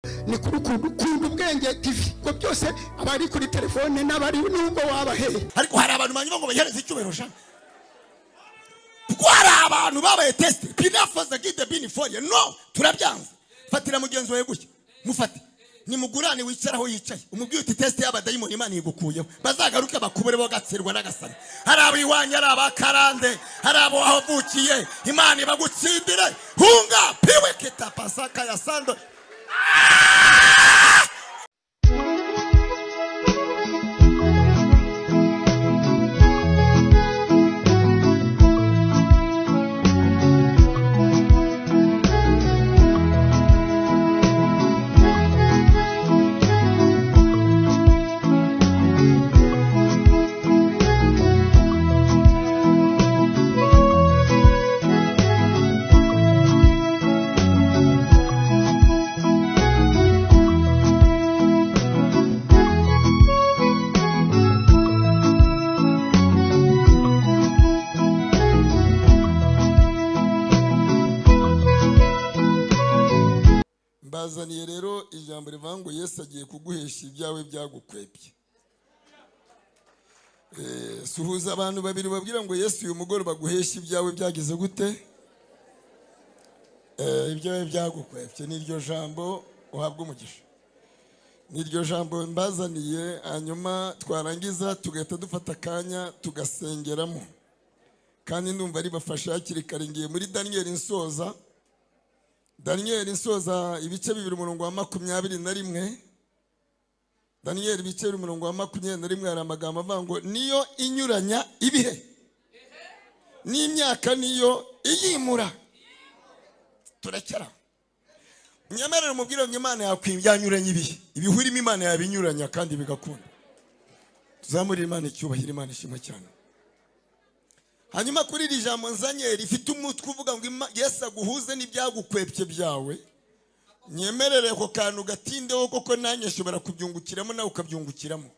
Ni kuri Kunda Ubwenge TV ko byose abari kuri telefone n'abari nubwo wabaheye. Ariko hari abantu banyuma ngo bahereze icyubahiro sha. Kuko hari abantu babaye test pinafoza gide binifoye no turabyanze. Fatira mugenzi wawe gutya mufate nimugurane wicaraho yicaye umubwiye uti test y'abadayimoni Imana igukuyeho bazagaruke bakubure bo gatsirwa n'agasani. Hari abiwanya ari abakarande, hari abo ahavukiye Imana ibagutsindire. Hunga piwe kitapasaka ya sando. Bazaniye rero ijambo rivuga ngo Yesu agiye kuguhesha ibyawe byagukwepye. Suhuza abantu babiri babwira ngo Yesu uyu mugoroba baguhesha ibyawe byagize gute? Ibyawe byagukwepye. Niryo jambo uhabwa umugisha. Niryo jambo mbazaniye, hanyuma twarangiza tugahita dufata akanya tugasengeramo. Kandi ndumva ari bafasha hakiri kare. Ngiye muri Daniel nsoza. Daniel nsoza ibice 2 umurongo wa 21. Daniel ibice 2 umurongo wa 21 hari amagambo avuga ngo niyo inyuranya ibihe n'imyaka niyo iyimura. Turekera nyemerera umubwire ngo Imana yakwiyanyuranya ibihe, ibihurimo Imana yabinyuranya kandi bigakunda. Tuzamurire Imana icyubahiro, Imana ishimwe cyane. Hanyuma kuri iri jambo nzanye rifite umutwe uvuga ngo Yesu aguhuze n'ibyagukwepye byawe, nyemerere ako kantu gatindeho koko nanjye nshobora kubyungukiramo nawe ukabyungukiramo.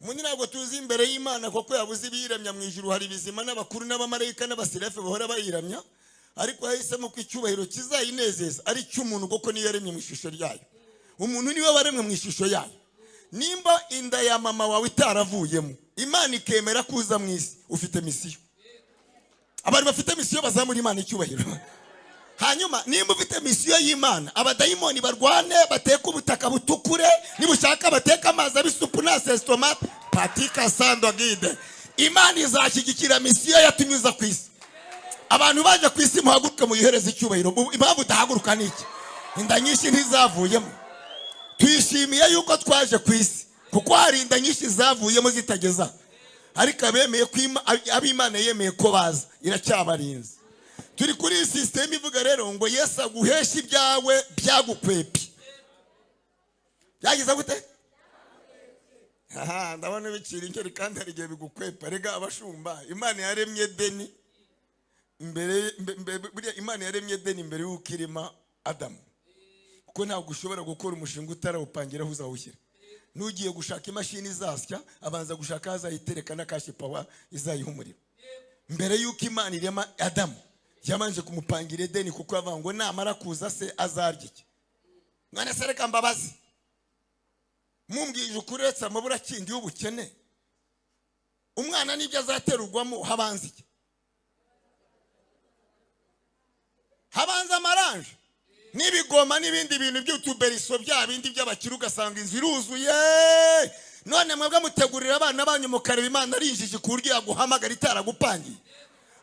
Umuntu ntabwo tuzi imbere y'Imana koko yabuze ibiyiramya mu ijuru, hari ibizima n'abakuru n'abamarayika n'abaserafi bahora bayiramya, ariko yahisemo ko icyubahiro kizayinezeza ari cy'umuntu koko niyo yaremye mu ishusho ryayo. Umuntu niwe waremwe mu ishusho yayo. Nimba inda ya mama wawe itaravuyemo, Imana ikemera kuza mu isi, ufite misiyo. Abantu bafite misiyo bazamura Imana icyubahiro. Hanyuma nimba ufite misiyo y'Imana, abadayimoni barwane, bateka ubutaka butukure, nibushaka bateka amazi abisupu na sestomate patika sando gide. Imana izashyigikira misiyo yatunyuza ku isi. Abantu baje ku isi muhaguruke muyihereze icyubahiro. Impamvu utahaguruka niki? Inda nyinshi ntizavuyemo. Twishimiye yuko twaje ku isi kuko hari inda nyinshi zavuyemo zitageza. Ariko abemeye ko abimana yemeye ko baza iracyabarinze. Turi kuri system ivuga rero ngo Yesu aguhesha ibyawe byagukwepye. Byagize gute? Aha ndabona bicira inkeri kandi hari igihe bigukwepa. Rega abashumba, Imana yaremye Deni mbere, buriya Imana yaremye Deni mbere y'ukirima Adamu. Kuko ntabwo ushobora gukora umushinga utarawupangiraho uzawushyira. Nugiye gushaka imashini izasya abanza gushaka azayitereka na cash power izayiha umuriro. Mbere yuko Imana irema Adamu yabanje kumupangira Edeni kuko avuga ngo namara kuza se azarya iki. None se reka mbabazi, mumbwije ukuretse amabura kindi y'ubukene, umwana nibyo azaterurwamo habanza iki? Habanza amaranje n'ibigoma n'ibindi bintu by'utuberiso bya bindi by'abakiri, ugasanga inzu iruzuye. None mwebwe mutegurira abana banyu mukareba Imana arinjije ku buryo yaguhamagara itaragupangiye.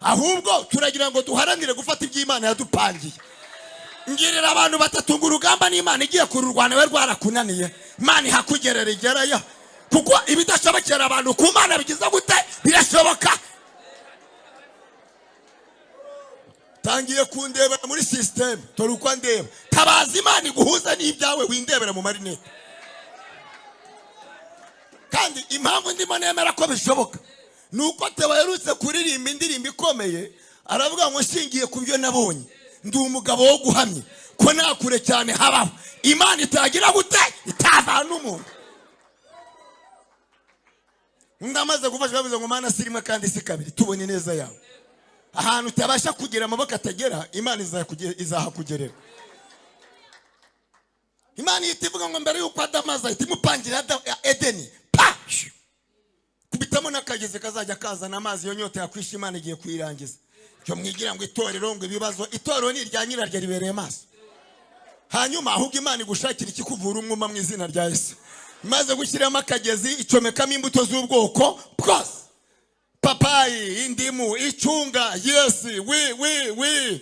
Ahubwo turagira ngo duharanire gufata iby'Imana yadupangiye. Ngirira abantu batatunga urugamba n'Imana igiye kururwana we rwarakunaniye, Imana ihakugerera igerayo. Kuko ibidashobokera abantu ku Mana bigize gute? Birashoboka. Tangiye kundeba muri system, tori uko ndeba. Tabaza Imana iguhuza n'ibyawe windebera mu marinete. Kandi impamvu ndimo nemera ko bishoboka nuko Theo aherutse kuririmba indirimbo ikomeye, aravuga ngo nshingiye ku byo nabonye ndi umugabo wo guhamya ko nakure cyane habaho Imana itagira gute itavana umuntu. Ndamaze gufasha bavuze ngo Mana si rimwe kandi si kabiri, tubonye neza yawe. Ahantu utabasha kugera amaboko atagera, Imana izahakugerera. Imana ihita ivuga ngo mbere yuko Adamu aza ihita imupangira Edeni, pa kubitamo n'akagezi kazajya kazana amazi. Iyo nyota yakwishe Imana igiye kuyirangiza. Cyo mwigira ngo itorero ngo ibibazo, itorero ni irya nyiraryo ribereye maso. Hanyuma ahubwo Imana igushakira ikikuvura umwuma mu izina rya Yesu. Maze gushyiramo akagezi icomekamo imbuto z'ubwoko bwose, papayi, indimu, icunga, yesi, wi wi wi.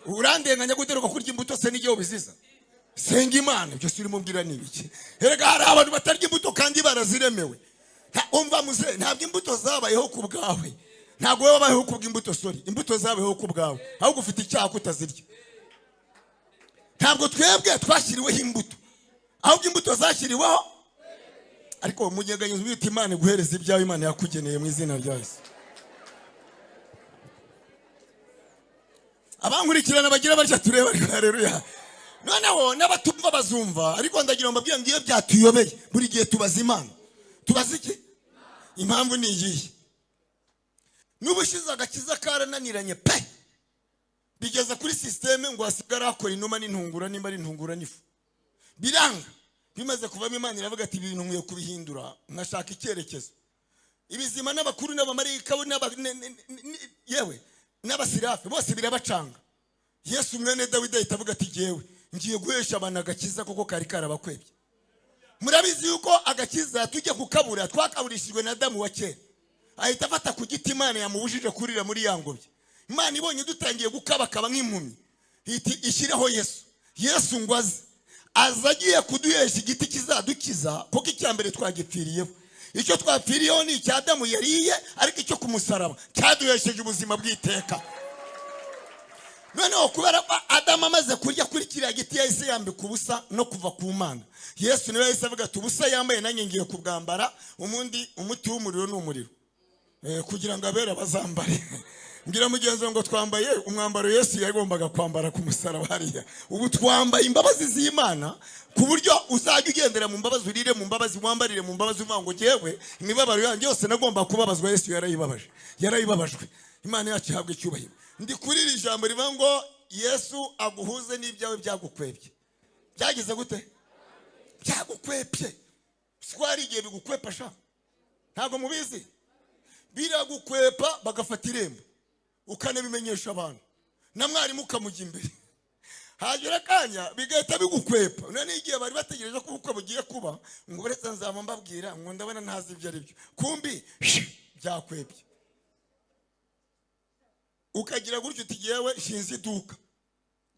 Urandenganya guteruka kurya imbuto se n'igihe ubiziza? Senga Imana, ibyo si urimo ubwira ni ibiki? Erega hari abantu batarya imbuto kandi baraziremewe. Umva muze, ntabwo imbuto zabayeho ku bwawe, ntabwo wowe wabayeho ku bw'imbuto, sorry, imbuto zabayeho ku bwawe, ahubwo ufite icyaha kutazirya. Ntabwo twebwe twashyiriweho imbuto, ahubwo imbuto zashyiriweho. Ariko munyeganyeza ubita Imana iguhereza ibyawe Imana yakugeneye mu izina rya Yesu. Abankurikirana bagira batya tureba, ariko haleluya. Noneho n'abatumva bazumva, ariko ndagira ngo mbabwire ngo iyo byatuyobeye buri gihe tubaza Imana. Tubaza iki? Impamvu ni iyihe? N'ubushize agakiza karananiranye pe, bigeza kuri systeme ngo hasigara hakora inuma n'intungura, nimba ari intungura n'ifu, biranga. Bimaze kuvamo Imana iravuga ati ibintu nkwiye kubihindura, nkashaka icyerekezo. Ibizima n'abakuru n'abamarayika yewe n'abasirafi bose birabacanga. Yesu mwene Dawidi ahita avuga ati jyewe ngiye guhesha abantu agakiza kuko kari karabakwebye. Murabizi yuko agakiza tujya kukabura twakaburishijwe na Adamu wa kera. Ahita afata ku giti Imana yamubujije kurira muri ya ngobyi. Imana ibonye dutangiye gukabakaba nk'impumyi, iti ishyiraho Yesu. Yesu ngo aze, aza agiye kuduhesha igiti kizadukiza, kuko icya mbere twagipfiriyeho. Icyo twapfiriyeho ni icya Adamu yariye, ariko icyo ku musaraba cyaduhesheje ubuzima bw'iteka. Noneho kubera ko Adamu amaze kurya kuri kiriya giti yahise yambika ubusa no kuva ku Mana, Yesu niwe yahise avuga ati ubusa yambaye nanjye ngiye kubwambara, umundi umuti w'umuriro ni umuriro, kugira ngo abera bazambare. Mbwira mugenzi ngo twambaye umwambaro Yesu yagombaga kwambara ku musaraba hariya. Ubu twambaye imbabazi z'Imana, ku buryo uzajya ugendera mu mbabazi, urire mu mbabazi, wambarire mu mbabazi, uvuga ngo jyewe imibabaro yanjye yose nagomba kubabazwa, Yesu yarayibabaje, yarayibabajwe. Imana yacu ihabwe icyubahiro. Ndi kuri iri jambo rivuga ngo Yesu aguhuze n'ibyawe byagukwebye. Byagize gute? Byagukwebye. Siko hari igihe bigukwepa sha, ntabwo mubizi? Biragukwepa bagafata irembo, ukanabimenyesha abantu, na mwarimu ukamujya imbere. Hagera akanya bigahita bigukwepa. None igihe bari bategereje ko ubukwe bugiye kuba, ngo uretse nzaba mbabwira ngo ndabona ntazi ibyo ari byo, kumbi byakwebye. Ukagira gutyo uti jyewe nshinze iduka,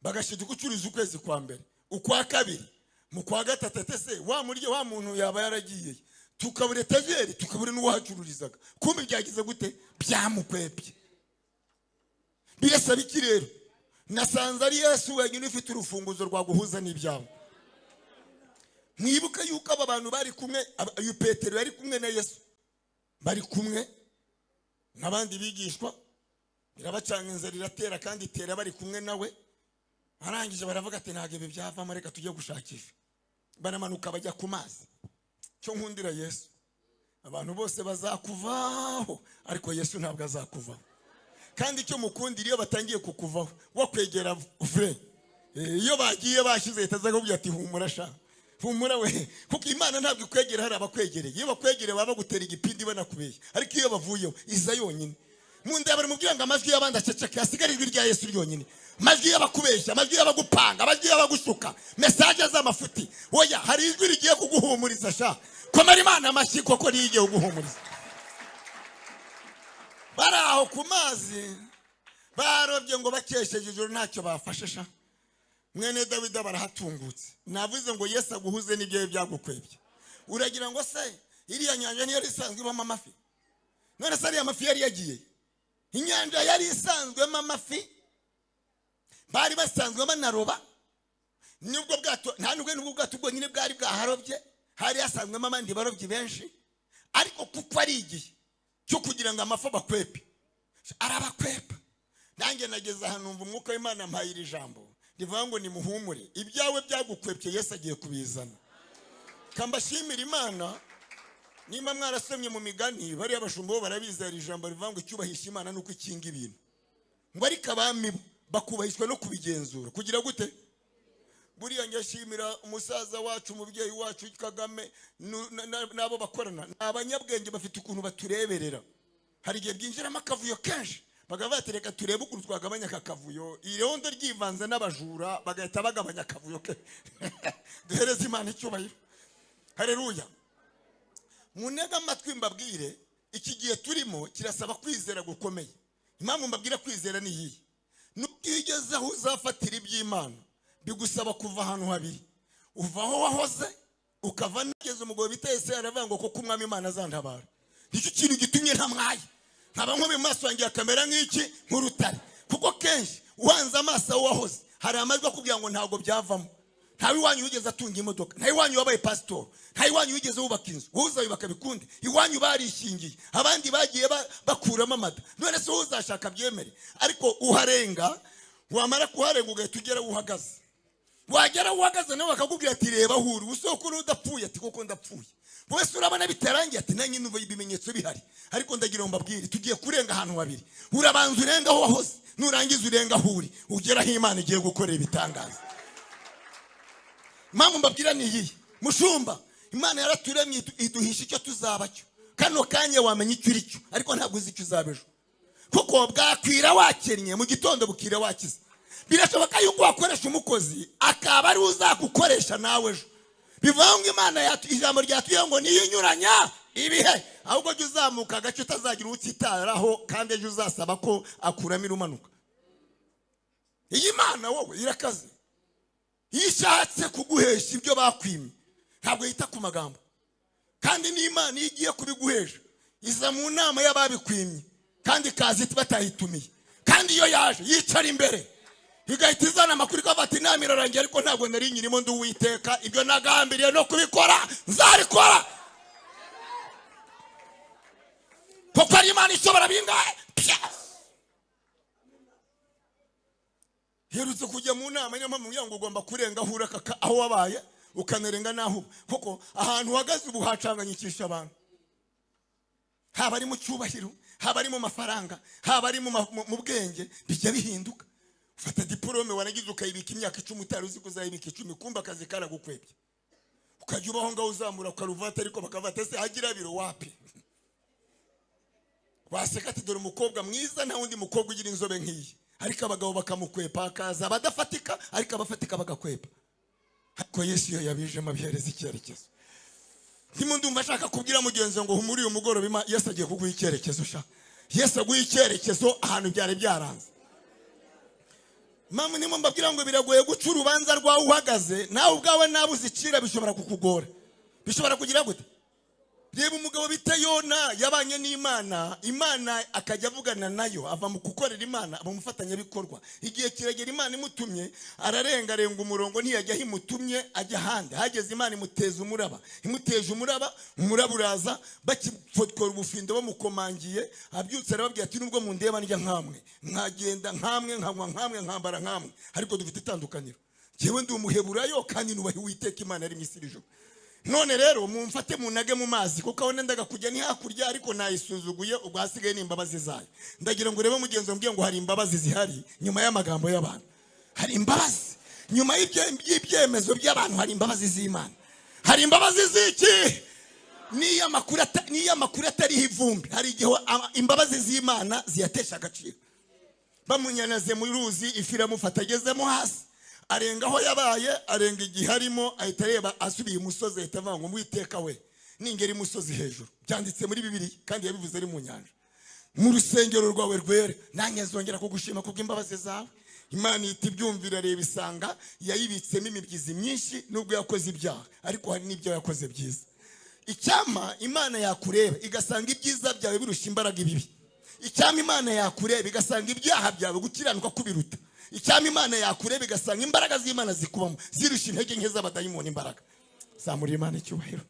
bagashita ugucuruza ukwezi kwa mbere, ukwa kabiri, mu kwa gatatu ese wa murye wa muntu yaba yaragiye, tukabura etajeri, tukabura n'uwahacururizaga, kumbi byagize gute? Byamukwebye. Birasaba iki rero? Nasanze ari Yesu wenyine ufite urufunguzo rwaguhuza n'ibyawe. Mwibuke yuko aba bantu bari kumwe, uyu Petero yari kumwe na Yesu, bari kumwe n'abandi bigishwa, irabacanga inzara iratera kandi itera bari kumwe nawe. Arangije baravuga ati ntabwo ibi byavamo, reka tujye gushakisha. Baramanuka bajya ku mazi. Cyo nkundira Yesu, abantu bose bazakuvaho, ariko Yesu ntabwo azakuvaho. Kandi icyo mukundira iyo batangiye kukuvaho wakwegera vre, iyo bagiye bashize itaza kuvuga ati humura sha, humura we, kuko Imana ntabwo ikwegera hari abakwegereye. Iyo bakwegereye baba bagutera igipindi banakubeye, ariko iyo bavuyeho iza yonyine. Mundeba mubwira ngo amajwi y'abandi aceceke, hasigare ijwi rya Yesu ryonyine. Amajwi y'abakubeshya, amajwi y'abagupanga, amajwi y'abagushuka, message z'amafuti. Oya, hari ijwi rigiye kuguhumuriza sha. Komera Imana amashyi koko rigiye kuguhumuriza. Bari aho ku mazi barobye ngo bakesheje ijoro ntacyo bafashe sha. Mwene Dawidi barahatungutse. Navuze ngo Yesu aguhuze n'ibyo byagukwebye. Uragira ngo se iriya nyanja niyo isanzwe ibamo amafi? None se ariya mafi yari yagiye? Inyanja yari isanzwemo amafi, bari basanzwe banaroba. Nubwo bwato nta nubwo bwato bwonyine bwari bwaharobye, hari hasanzwemo abandi barobyi benshi, ariko kuko ari igihe cyo kugira ngo amafi abakwepe, arabakwepa. Nanjye nageze ahantu numva umwuka w'Imana ampaye iri jambo rivuga ngo nimuhumure, ibyawe byagukwepye Yesu agiye kubizana. Kambashimira Imana. Nimba mwarasomye mu migani, bariya bashumba bo barabizera ijambo rivuga ngo icyubahisha Imana nuko ikinga ibintu, ngo ariko abami bakubahishwa no kubigenzura. Kugira gute? Buriya njyashimira umusaza wacu, umubyeyi wacu Kagame n'abo bakorana, ni abanyabwenge bafite ukuntu batureberera. Hari igihe byinjiramo akavuyo kenshi, bakaba batereka turebe ukuntu twagabanya aka kavuyo. Irondo ryivanze n'abajura bagahita bagabanya akavuyo ke. Duhereze Imana icyubahiro. Haleluya. Munega amatwi mbabwire, iki gihe turimo kirasaba kwizera gukomeye. Impamvu mbabwira kwizera ni iyi: nubwo iyo ugeze aho uzafatira iby'Imana, bigusaba kuva ahantu habiri. Uva aho wahoze ukava nageze. Umugabo bita Yesaya aravuga ngo koko umwami Imana azantabara. Nicyo kintu gitumye ntamwaye, nkaba nkomeye mu maso yanjye akamera nk'iki, nk'urutare. Kuko kenshi uhanze amaso aho wahoze, hari amajwi akubwira ngo ntabwo byavamo. Ntawe iwanyu wigeze atunga imodoka, ntawe iwanyu wabaye pasitori, ntawe iwanyu wigeze wubaka inzu, wowe uzayubaka bikunde. Iwanyu barishingiye, abandi bagiye bakuramo amata, none se wowe uzashaka byemere? Ariko uharenga, wamara kuharenga ugahita ugera aho uhagaze. Wagera aho uhagaze nawe bakakubwira ati reba aho uri, usoko udapfuye, ati koko ndapfuye. Wese urabona bitarangiye, ati nanjye numva ibimenyetso bihari. Ariko ndagira ngo mbabwire, tugiye kurenga ahantu habiri. Urabanza urenga aho wahoze, nurangiza urenga aho uri, ugera aho Imana igiye gukorera ibitangaza. Impamvu mbabwira ni iyi: mushumba, Imana yaraturemye iduhisha icyo tuzaba cyo. Kano kanya wamenya icyo uri cyo, ariko ntabwo uzi icyo uzaba ejo. Kuko bwakwira wakennye, mu gitondo bukira wakize. Birashoboka yuko wakoresha umukozi akaba ari uzagukoresha nawe ejo. Bivuga ngo Imana ijambo ryatuye ngo niyo inyuranya ibihe, ahubwo jya uzamuka agace utazagira utsitaraho, kandi ejo uzasaba ko akuramo irumanuka. Iyi Mana wowe irakaze. Iyo ishatse kuguhesha ibyo bakwimye, ntabwo yita ku magambo. Kandi n'Imana iyo igiye kubiguhesha, iza mu nama y'ababikwimye, kandi ikaza batayitumiye. Kandi iyo yaje yicara imbere, igahita izana amakuru ikavuga ati inama irarangiye, ariko ntabwo nari nyirimo, ndi Uwiteka, ibyo nagambiriye no kubikora nzabikora. Kuko ari Imana ishobora bingahe. Herutse kujya mu nama, niyo mpamvu ngo ugomba kurenga aho uri, aho wabaye ukanarenga n'aho uba. Kuko ahantu uhagaze ubu hacanganyikisha abantu, haba ari mu cyubahiro, haba ari mu mafaranga, haba ari mu bwenge, bijya bihinduka. Ufata diporome warangiza ukayibika imyaka 10 utari uzi ko uzayibika 10, kumba akazi karagukwebye, ukajya ubaho ngaho uzamura karuvati, ariko bakavata se hagira biro wapi. Waseka ati dore umukobwa mwiza, nta wundi mukobwa ugira inzobe nk'iyi, ariko abagabo bakamukwepa, akaza abadafatika, ariko abafatika bagakwepa. Ariko Yesu iyo yabijemo abihereza icyerekezo. Ndimo ndumva ashaka kubwira mugenzi ngo humuri uyu mugoroba, Yesu agiye kuguha icyerekezo sha. Yesu aguha icyerekezo ahantu byari byaranze. Mama ndimo mbabwira ngo biragoye guca urubanza rwawe uhagaze, nawe ubwawe nawe uzicira bishobora kukugora. Bishobora kugira gute? Reba umugabo bita Yona yabanye n'Imana, Imana akajya avugana nayo, ava mu gukorera Imana aba umufatanyabikorwa. Igihe kiragera Imana imutumye, ararenga arenga umurongo, ntiyajya aho imutumye ajya ahandi. Hageze Imana imuteza umuraba, imuteje umuraba, umuraba uraza, bakifotwora ubufindo bamukomangiye, abyutse arababwira ati nubwo mundeba ndya nkamwe, nkagenda nkamwe, nkanywa nkamwe, nkambara nkamwe, ariko dufite itandukaniro. Jyewe ndi umuheburayo kandi nubaha Uwiteka Imana ari mu isi n'ijuru. None rero mumfate munage mu mazi, kuko aho nendaga kujya ni hakurya, ariko nayisuzuguye, ubwo hasigaye ni imbabazi zayo. Ndagira ngo urebe mugenzi mbwiye ngo hari imbabazi zihari nyuma y'amagambo y'abantu. Hari imbabazi nyuma y'ibyemezo by'abantu, hari imbabazi z'Imana. Hari imbabazi z'iki? Niyo amakuru atariho ivumbi, hari igihe imbabazi z'Imana ziyatesha agaciro. Bamunyanaze mu ruzi, ifi iramufata agezemo hasi, arenga aho yabaye, arenga igihe arimo, ahita areba asubiye imusozi, ahita avuga ngo Uwiteka we ningera imusozi hejuru. Byanditse muri Bibiliya kandi yabivuze ari mu nyanja. Mu rusengero rwawe rwera nanjye nzongera kugushima kubw'imbabazi zawe. Imana ihita ibyumvira, areba isanga yayibitsemo imibyizi myinshi, nubwo yakoze ibyaha, ariko hari n'ibyo yakoze byiza. Icyama Imana yakureba igasanga ibyiza byawe birusha imbaraga ibibi. Icyama Imana yakureba igasanga ibyaha byawe gukiranuka kubiruta. Icyama Imana yakureba igasanga imbaraga z'Imana zikubamo zirusha intege nke z'abadayimoni imbaraga. Zamura Imana icyubahiro.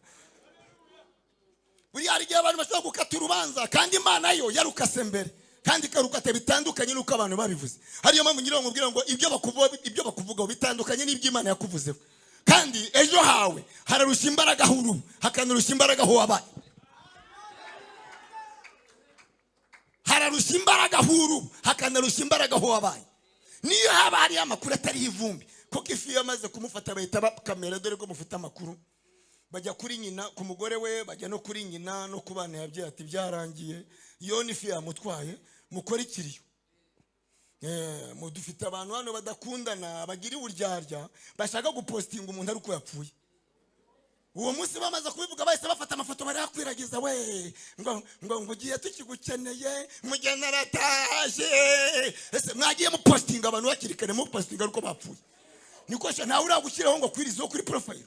Buriya hari igihe abantu bashobora gukata urubanza kandi Imana yo yarukase mbere, kandi ikarukata bitandukanye n'uko abantu babivuze. Hariyo mpamvu ngira ngo mbwira ngo ibyo bakuvugaho bitandukanye n'ibyo Imana yakuvuzeho. Kandi ejo hawe hararusha imbaraga aho uri, hakanarusha imbaraga aho wabaye. Hararusha imbaraga aho uri, hakanarusha imbaraga aho wabaye. Niyo haba hari amakuru atariho ivumbi, Kuko ifi yamaze kumufata bahita bakamera, dore ko mufite amakuru. Bajya kuri nyina, ku mugore we, bajya no kuri nyina no ku bana yabyaye, ati byarangiye, Yona ifi yamutwaye, mukore ikiriyo. Mudufite abantu hano badakundana, bagira uburyarya, bashaka gupostinga umuntu ari uko yapfuye. Uwo munsi bamaze kubivuga bahise bafata amafoto barayakwiragiza, we ngo ngo ngo ugiye tukigukeneye, mugeni arataje. Ese mwagiye mupostinga abantu hakiri kare, mupostinga ari uko bapfuye? Niko sha, ntawe uragushyiraho ngo kwirizeho kuri profile.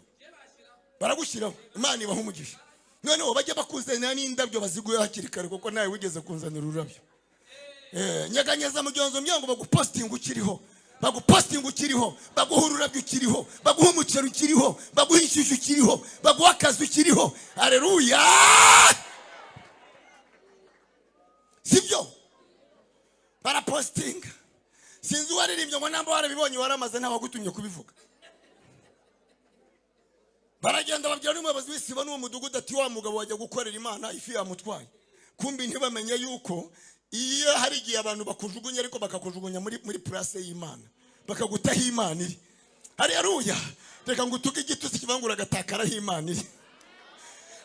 Baragushyiraho, Imana ibaha umugisha. Noneho bajya bakuzanira n'indabyo baziguye hakiri kare, kuko nawe wigeze kunzanira ururabyo. Nyeganyeza mugenzi myango, bagupostinga ukiriho, bagupostinga ukiriho, baguha ururabyo ukiriho, baguha umuceri ukiriho, baguha inshyushyu ukiriho, baguha akazi ukiriho. Haleluya! Sibyo? Barapostinga. Sinzi uwaririmbye ngo namba warabibonye waramaze, ntawagutumye kubivuga. Baragenda babwira n'umuyobozi w'isibo n'uwo mudugudu ati wa mugabo wajya gukorera Imana ifi yamutwaye. Kumbi ntibamenye yuko iyo hari igihe abantu bakujugunya, ariko bakakujugunya muri place y'Imana, bakagutaho Imana iri. Haleluya! Reka ngutuke igitutsi kivangura agatakara aho Imana iri.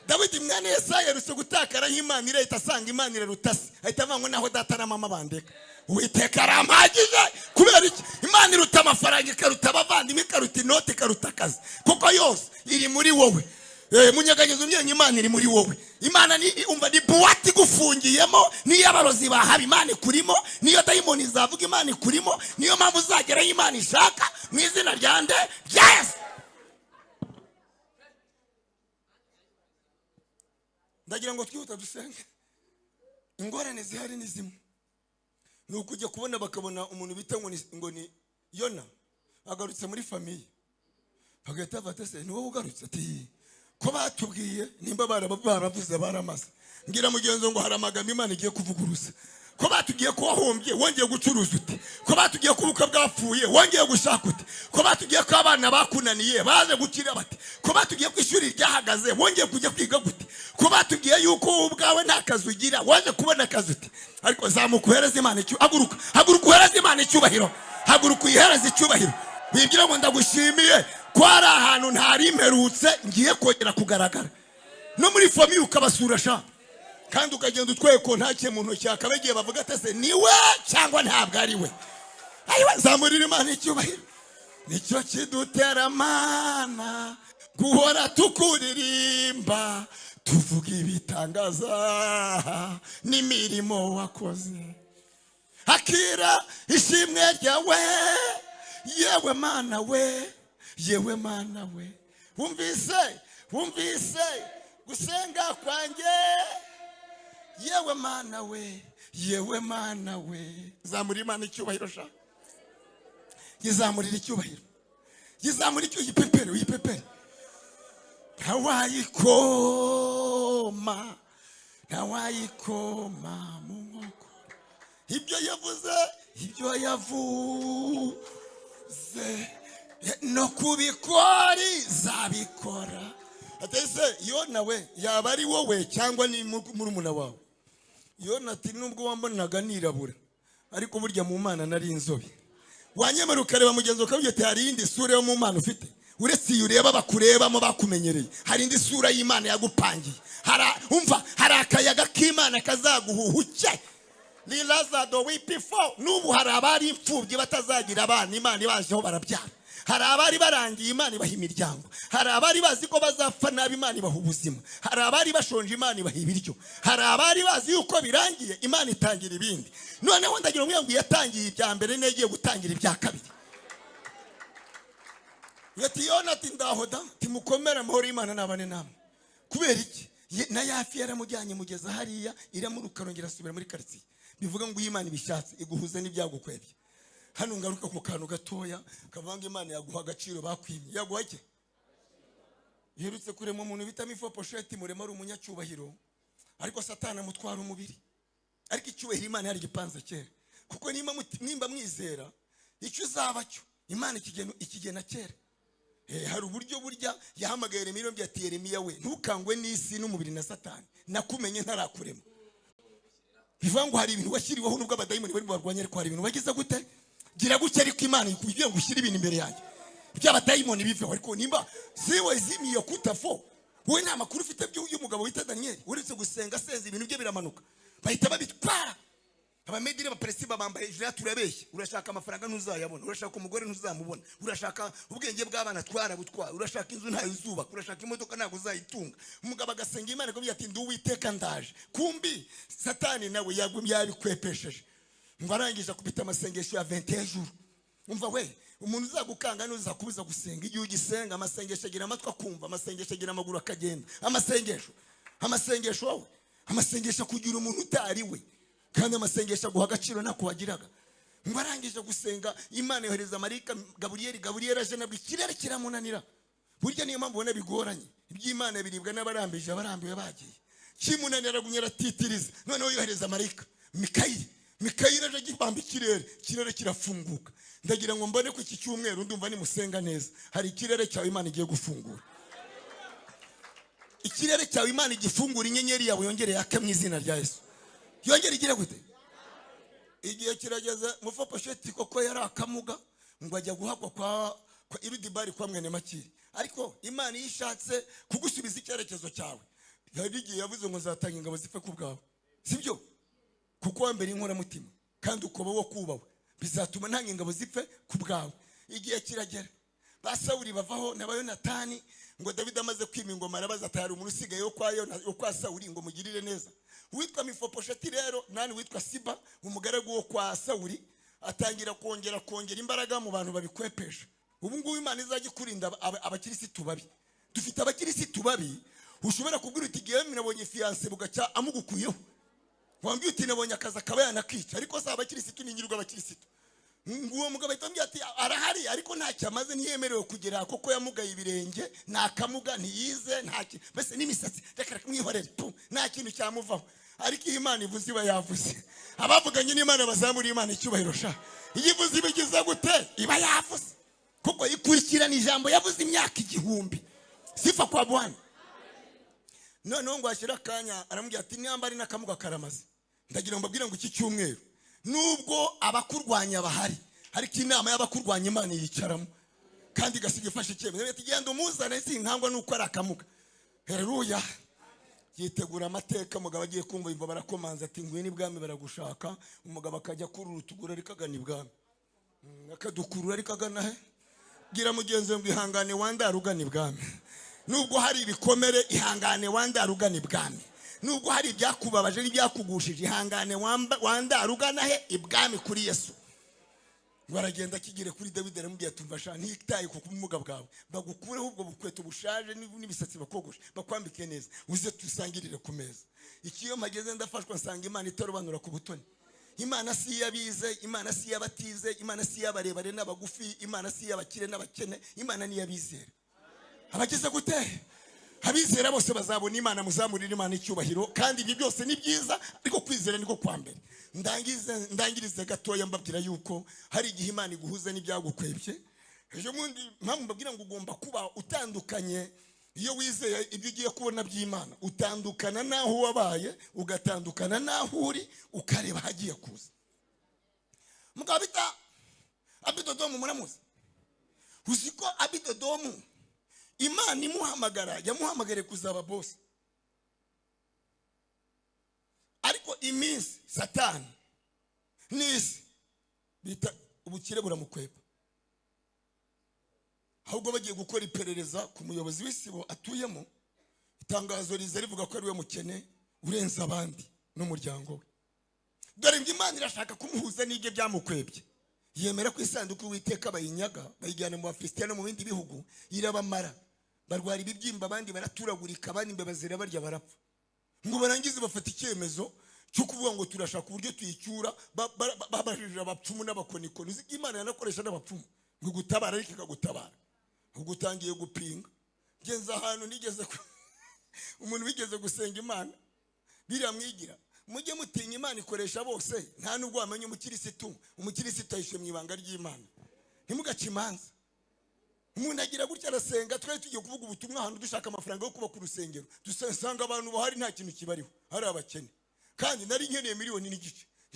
Dawidi mwene Yesaya yarutse gutakara aho Imana iri, ahita asanga Imana irarutase, ahita avuga ngo naho data na mama bandeka, Uwiteka arampagije. Kubera iki? Imana iruta amafaranga, ikaruta abavandimwe, ikaruta inoti, ikaruta akazi, kuko yose iri muri wowe. Munyeganyeza umyenye, Imana iri muri wowe. Imana ni umva ni buwate igufungiyemo, niyo abarozi bahaba Imana ikurimo, niyo dayimoni zavuga Imana ikurimo, niyo mpamvu uzageraho Imana ishaka mu izina rya nde? Rya Yesu. Ndagira ngo twihuta dusenge. Ingorane zihari ni zimwe. Ni ukujya kubona bakabona umuntu bita ngo ni Yona agarutse muri famille, bagahita bafata se ni wowe ugarutse? Ati ko batubwiye nimba baravuze baramaze. Mbwira mugenzi ngo hari amagambo Imana igiye kuvuguruza. Ko batubwiye ko wahombye wongeye gucuruza ute? Ko batubwiye ko ubukwe bwapfuye wongeye gushaka ute? Ko batubwiye ko abana bakunaniye baje gukira bate? Ko batubwiye ko ishuri ryahagaze wongeye kujya kwiga gute? Ko batubwiye yuko wowe ubwawe nta kazi ugira waje kubona akazi ute? Ariko zamuka uhereze Imana icyubahiro. Haguruka, haguruka uhereze Imana icyubahiro. Haguruka uyihereze icyubahiro. Wibwira ngo ndagushimiye ko hari ahantu ntari mperutse ngiye kongera kugaragara. No muri famille ukabasura sha. Kandi ukagenda utwaye kontake mu ntoki, akabagiye bavuga ati se niwe cyangwa ntabwo ari we. Ayiwa, zamurira Imana icyubahiro. Nicyo kidutera mana guhora tukuririmba, tuvuga ibitangaza n'imirimo wakoze. Akira ishimwe ryawe, yewe Mana we, yewe Mana we. Wumvise, wumvise gusenga kwanjye, yewe Mana we, yewe Mana we. Zamurira Imana icyubahiro sha. Yizamurira icyubahiro. Yizamurira icyo yipepere, uyipepere. Ntawayikoma, ntawayikoma mu nkokora. Ibyo yavuze, ibyo yavuze, no kubikora izabikora. Atese Yona we, yaba ari wowe cyangwa ni murumuna wawe? Yona ati nubwo wambonaga nirabura, ariko burya mu Mana nari inzobe. Wanyemera ukareba mugenzi ukabwira ati hari indi sura yo mu Mana ufite, uretse iyo ureba bakurebamo bakumenyereye, hari indi sura y'Imana yagupangiye. Umva, hari akayaga k'Imana kazaguhuhuke. Lilazado wipifo. N'ubu hari abari imfubyi batazagira abana, Imana ibajeho barabyara. Hari abari barangiye, Imana ibaha imiryango. Hari abari bazi ko bazapfa nabi, Imana ibaha ubuzima. Hari abari bashonje, Imana ibaha ibiryo. Hari abari bazi yuko birangiye, Imana itangira ibindi. Noneho ndagira ngo yatangiye ibya mbere n'igiye gutangira ibya kabiri. Yati Yona ati ndahoda, timukomere amahoro y'Imana nabane namwe. Kubera iki? Na yafi yaramujyanye mugeza hariya, iramuruka arongera asubira muri quartier. Bivuga ngo Imana ibishatse iguhuze n'ibyagukwebye. Hano ngaruka ku kantu gatoya kavanga Imana yaguha agaciro bakwimye. Yaguha iki? Yerutse kurema umuntu bita Mifo Posheti, murema ari umunyacyubahiro, ariko Satani amutwara umubiri. Ariko icyubahiro Imana yari gipanze kera. Kuko nimba mwizera icyo uzaba cyo, Imana ikigena kera. Hari uburyo burya yahamagaye Yeremiya ati Yeremiya we, ntukangwe n'isi n'umubiri na Satani, nakumenye ntarakurema. Bivuga ngo hari ibintu washyiriweho nubwo abadayimoni bari barwanya, ariko hari ibintu bagize gute? Gira gutya, ariko Imana ikubwiye ngo ushyire ibintu imbere yanjye. By'abadayimoni biveho, ariko nimba siwe zimiye kutafo wowe nta makuru ufite by'umugabo wita Daniel, uretse gusenga asenze ibintu bye biramanuka, bahita babitwara. Abamedire abaperesi babambaye hejuru, turabeshya. Urashaka amafaranga ntuzayabona, urashaka umugore ntuzamubona, urashaka ubwenge bw'abana twarabutwara, urashaka inzu ntayo uzubaka, urashaka imodoka ntabwo uzayitunga. Umugabo agasenga Imana akabwira ati ndi Uwiteka ndaje. Kumbi Satani nawe yabikwepesheje, ngo arangije akubita amasengesho ya 21 jours. Umva we, umuntu uzagukanga n'uzakubuza gusenga. Igihe ugisenga amasengesho agira amatwi akumva, amasengesho agira amaguru akagenda. Amasengesho wowe, amasengesho kugira umuntu utari we, kandi amasengesho aguha agaciro ntako wagiraga. Ngo arangije gusenga Imana yohereza marayika Gaburiyeli. Gaburiyeli aje nabwo ikirere kiramunanira. Burya niyo mpamvu ubona bigoranye, iby'Imana biribwa n'abarambije, abarambiwe bagiye. Kimunanira agumya aratitiriza. Noneho yohereza marayika Mikayeli. Mikayeli aje agibamba ikirere, ikirere kirafunguka. Ndagira ngo mbone ko iki cyumweru ndumva nimusenga neza, hari ikirere cyawe Imana igiye gufungura. Ikirere cyawe Imana igifungura, inyenyeri yawe yongere yake mu izina rya Yesu. Yongere igire gute? Igihe kirageze Mufaposheti koko yari akamuga, ngo ajya guhakwa kwa Irudibari kwa mwene Makiri. Ariko Imana iyo ishatse kugusubiza icyerekezo cyawe, hari igihe yavuze ngo nzatanga ingabo zipfe ku bwawe, sibyo? Kuko wambere inkoramutima kandi ukoba wo kubawe, bizatuma ntanga ingabo zipfe ku bwawe. Igihe kiragera ba Sawuli bavaho na ba Yonatani, ngo Dawidi amaze kwima ingoma arabaza ati hari umuntu usigaye yo kwa Sawuli ngo mugirire neza. Witwa Mifoposheti rero nani witwa Siba umugaragu wo kwa Sawuli atangira kongera imbaraga mu bantu babikwepesha. Ubu ngubu Imana izajya ikurinda abakirisitu babi. Dufite abakirisitu babi ushobora kubwira uti gihe nabonye fiancé bugacya amugukuyeho, wambwiye uti nabonye akazi akaba yanakica. Ariko si abakirisitu ni nyirirwa abakirisitu. Nguwo mugabo ahita ambwira ati arahari ariko ntacyo amaze, ntiyemerewe kugera kuko yamugaye ibirenge, nakamuga, ntiyize, ntaki mbese n'imisatsi, reka mwihorere, nta kintu cyamuvaho. Ariko iyo Imana ivuze iba yavuze. Abavuganye n'Imana bazamura Imana icyubahiro sha. Iyo ivuze ibigize gute iba yavuze, kuko ikurikirana ijambo yavuze imyaka 1000. Sifa kwa Bwana. Noneho ngo ashyira akanya aramubwira ati niba ari n'akamuga karamaze, ndagira ngo mbabwire ngo iki cyumweru nubwo abakurwanya bahari, ariko inama y'abakurwanya Imana yicaramo kandi igasiga ifashe icyemezo. Ati genda umuzane, sinkangwa nuko ari akamuga. Haleluya. Yitegura amateka, umugabo agiye kumva imva barakomanza ati ngwino ibwami baragushaka. Umugabo akajya kurura utugura ariko agana ibwami, akadukurura ariko agana he? Gira mugenzi we ngo ihangane wandara ugana ibwami. Nubwo hari ibikomere ihangane wandara ugana ibwami. Nubwo hari ibyakubabaje n'ibyakugushije ihangane wandara ugana he? Ibwami kuri Yesu. Baragenda akigere kuri Dawidi aramubwira ati umva sha, ntitaye ku bumuga bwawe, bagukureho ubwo bukweto bushaje n'ibisatsi bakogoshe, bakwambike neza, uze tusangirire ku meza. Ikiyo mpageze ndafashwa nsanga Imana itarobanura ku butoni. Imana si iyabize, Imana si iyabatize, Imana si iyabarebare n'abagufi, Imana si iyabakire n'abakene, Imana ni iyabizera. Abageze gute? Abizera bose bazabona Imana, muzamurire Imana icyubahiro. Kandi ibyo byose ni byiza, ariko kwizera niko kwa mbere. Ndangirize gatoya mbabwira yuko hari igihe Imana iguhuza n'ibyagukwebye. Ejo mundi mpamvu mbabwira ngo ugomba kuba utandukanye. Iyo wizeye ibyo ugiye kubona by'Imana, utandukana naho wabaye, ugatandukana naho uri, ukareba hagiye kuza. Mugabo bita Abidodomu muramuzi? Uzi ko Abidodomu Imana imuhamagara, yamuhamagare kuzaba boss. Ariko iminsi Satani n'isi bita ubukire buramukweba. Ahubwo bagiye gukora iperereza ku muyobozi w'isibo atuyemo, itangazo riza rivuga ko ari we mukene urenze abandi n'umuryango we. Dore ngo Imana irashaka kumuhuza n'ibyo byamukwebye. Yemera ko isanduku y'Uwiteka bayinyaga, bayijyana mu Bafilisitiya no mu bindi bihugu, irabamara. Barwara ibibyimba, abandi baraturagurika, abandi imbeba zirabarya barapfa. Ngo barangize bafata icyemezo cyo kuvuga ngo turashaka uburyo tuyicyura, babajije abapfumu n'abakonikoni. Uzi ko Imana yanakoresha n'abapfumu ngo igutabara, ariko ikagutabara. Ubwo utangiye gupinga. Ngenza ahantu nigeze umuntu wigeze gusenga Imana biramwigira. Mujye mutinya Imana ikoresha bose, nta nubwo wamenya umukirisitu. Umukirisitu ayishe mu ibanga ry'Imana. Ntimugace imanza. Umuntu agira gutya arasenga, twari tugiye kuvuga ubutumwa ahantu dushaka amafaranga yo kubaka urusengero, dusanga abantu bahari nta kintu kibariho, hari abakene. Kandi nari nkeneye 1.5 miliyoni.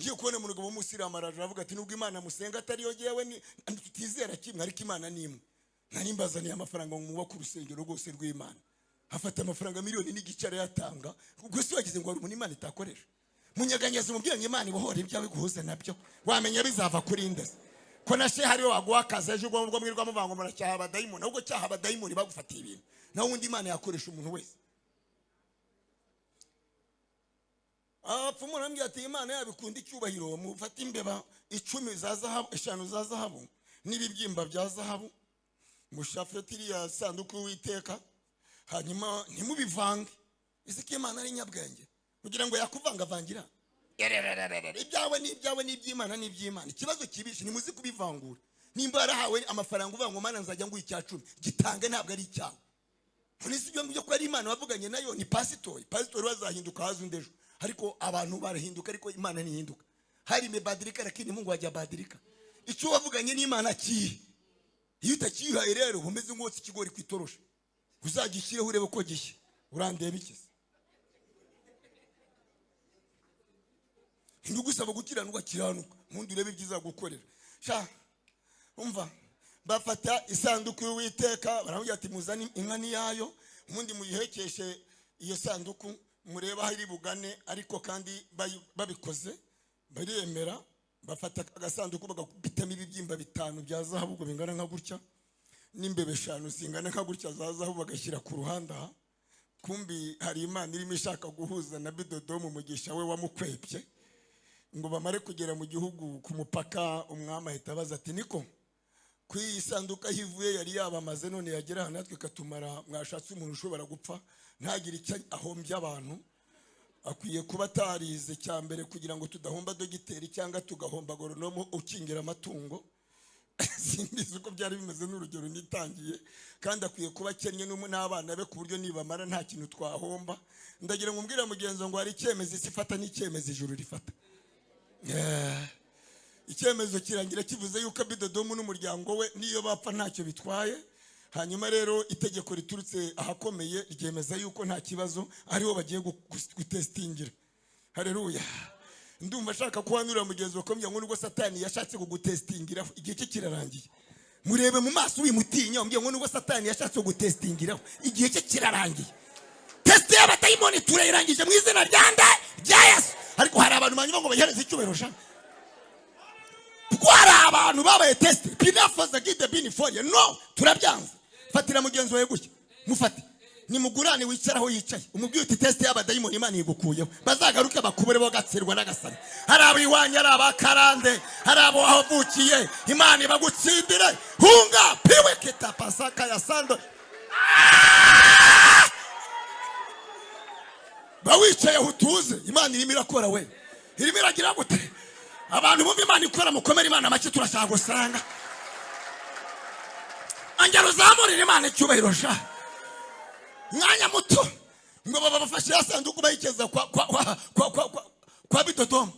Ngiye kubona umugabo w'umusiramu araje aravuga ati nubwo Imana musenga atari yo jewe ni tutizera kimwe, ariko Imana ni imwe. Nari mbazaniye amafaranga ngo mwubake urusengero rwose rw'Imana. Afata amafaranga 1.5 miliyoni arayatanga. Ubwo se wagize ngo hari umuntu Imana itakoresha? Munyeganyeza umubwire ngo Imana ibohore ibyawe guhuze nabyo. Wamenya bizava kuri nde? Ko na shehe hariwe waguha akazi ejo ubwo mwirwa muvuga ngo muracyaha abadayimoni, ahubwo cyaha abadayimoni bagufatiye ibintu. Naho undi Imana yakoresha umuntu wese. Abapfumu barambwira ati Imana yabikunda icyubahiro, mufate imbeba 10 za zahabu, 5 za zahabu n'ibibyimba bya zahabu, mushafete iriya sanduku y'Uwiteka, hanyuma ntimubivange. Ese ko Imana ari nyabwenge kugira ngo yakuvangavangira? Ibyawe n'ibyawe n'iby'Imana n'iby'Imana. Ikibazo kibishe nimuzi kubivangura. Nimba yarahawe amafaranga uvuga ngo Mana nzajya nguha icya 10, gitange, ntabwo ari icyawe. None si ibyo ngibyo ko ari Imana wavuganye nayo? Ni pasitori. Pasitori bazahinduka haza undi ejo, ariko abantu barahinduka, ariko Imana ntihinduka. Hari imebadilika lakini Mungu hajabadilika. Icyo wavuganye n'Imana kihe? Iyo utakiyihaye rero umeze nk'uwotsa ikigori ku itoroshi, uzagishyireho urebe ko gishya. Urandeba iki se? Ntigusaba gukiranuka, kiranuka nkundi urebe ibyiza gukorera. Sha umva, bafata isanduku y'Uwiteka baramubwira ati muzane inka niyayo, ubundi muyihekeshe iyo sanduku mureba aho iri bugane. Ariko kandi babikoze baremera, bafata agasanduku bagakubitamo ibibyimba 5 bya zahabu ubwo bingana nka gutya, n'imbeba 5 zingana nka gutya za zahabu, bagashyira ku ruhande aha. Kumbi hari Imana irimo ishaka guhuza na Bidodomu umugisha we wamukwepye, ngo bamare kugera mu gihugu ku mupaka, umwami ahita abaza ati niko ku iyi sanduka hivuye yari yabamaze, none yagera hano natwe katumara, mwashatse umuntu ushobora gupfa ntagire icyo ahombya abantu, akwiye kuba atarize cya mbere kugira ngo tudahomba dogiteri cyangwa tugahomba agoronomo ukingira amatungo. Simbizi uko byari bimeze n'urugero nitangiye, kandi akwiye kuba akennye n'abana be ku buryo nibamara nta kintu twahomba. Ndagira ngo umbwire mugenzi ngo hari icyemezo isi ifata n'icyemezo ijuru rifata. Icyemezo kirangira kivuze yuko Bidodomu n'umuryango we niyo bapfa ntacyo bitwaye. Hanyuma rero itegeko riturutse ahakomeye ryemeza yuko nta kibazo, ariho bagiye gutestingira. Haleluya. Ndumva ashaka kuhanurira mugenzi wakomye ngo nubwo Satani yashatse kugutestingira igihe cye kirarangiye. Murebe mu maso wimutinya umbwiye ngo nubwo Satani yashatse kugutestingiraho igihe cye kirarangiye. Test y'abadayimoni turayirangije mu izina rya nde? Rya Yesu. Ariko hari abantu banyuma ngo bayihereze icyubahiro sha. Kuko hari abantu babaye test pinafoza gide binifoye. No, turabyanze. Fatira mugenzi wawe gutya, mufate nimugurane wicaraho yicaye, umubwire uti test y'abadayimoni Imana igukuyeho, bazagaruke bakubure bagatsirwa n'agasani. Hari abo iwanyu, hari abakarande, hari abo wavukiye, Imana ibagutsindire. Hunga piwe kitapasaka ya sando. Bawicaye utuze, Imana irimo irakora we, irimo iragira gute? Abantu bumva Imana ikora, mukomere Imana make, turashaka gusanga. Angelo zamurira Imana icyubahiro sha. Mwanya muto ngo babafashe ya sanduku bayikeza kwa Bidodomu.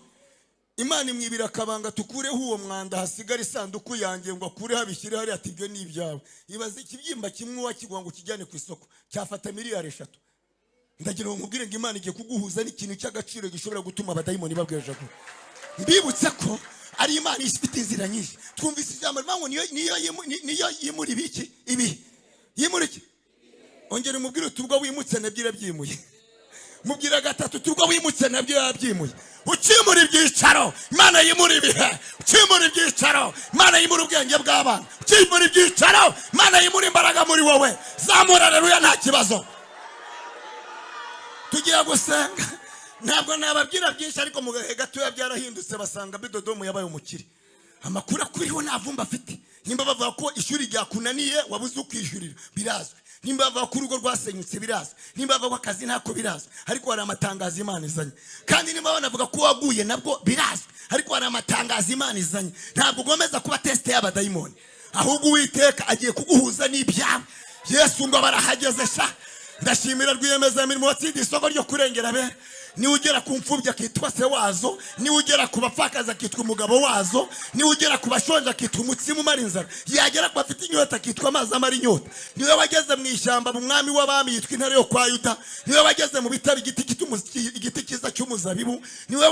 Imana imwibira akabanga, tukureho uwo mwanda hasigara isanduku yanjye, ngo akureho abishyire hariya, ati ibyo ni ibyawe. Ibaze ikibyimba kimwe wakigwa ngo ukijyane ku isoko cyafata 3 miliyari. Ndagira ngo nkubwire ngo Imana igiye kuguhuza n'ikintu cy'agaciro gishobora gutuma abadayimoni babwejagura. Mbibutse ko ari Imana ifite inzira nyinshi. Twumvise ijambo rivuga ngo niyo yimura ibiki ibi yimura iki. Ongera umubwire uti ubwo wimutse nabyo irabyimuye. Mubwira gatatu uti ubwo wimutse nabyo yabyimuye. Ukimura ibyicaro Imana yimura ibihe, ukimura ibyicaro Imana yimura ubwenge bw'abana, ukimura ibyicaro Imana yimura imbaraga muri wowe. Zamura haleluya, nta kibazo. Tugiye gusenga. Ntabwo nababwira byinshi, ariko mu gahe gatoya byarahindutse, basanga Bidodomu yabaye umukire. Amakuru akuriho nta vumba afite. Nimba bavuga ko ishuri ryakunaniye wabuze ukwishyurira, birazwi. Nimba bavuga ko urugo rwasenyutse, birazwi. Nimba bavuga ko akazi ntako, birazwi. Ariko hari amatangazo Imana izanye. Kandi nimba banavuga ko waguye nabwo birazwi. Ariko hari amatangazo Imana izanye. Ntabwo ugomeza kuba test y'abadayimoni, ahubwo Uwiteka agiye kuguhuza n'ibyawe. Yesu ngo barahageze sha. Ndashimira rwiyemezamirimo watsindiye isoko ryo kurengera abera. Niwe ugera ku mfubyi akitwa se wazo, niwe ugera ku bapfakazi akitwa umugabo wazo, niwe ugera ku bashonje akitwa umutsima umara inzara, yagera ku bafite inyota akitwa amazi amara inyota. Niwe wageze mu ishyamba mu mwami w'abami yitwa intare yo kwa Yuda, niwe wageze mu bitabo igiti cyiza cy'umuzabibu, niwe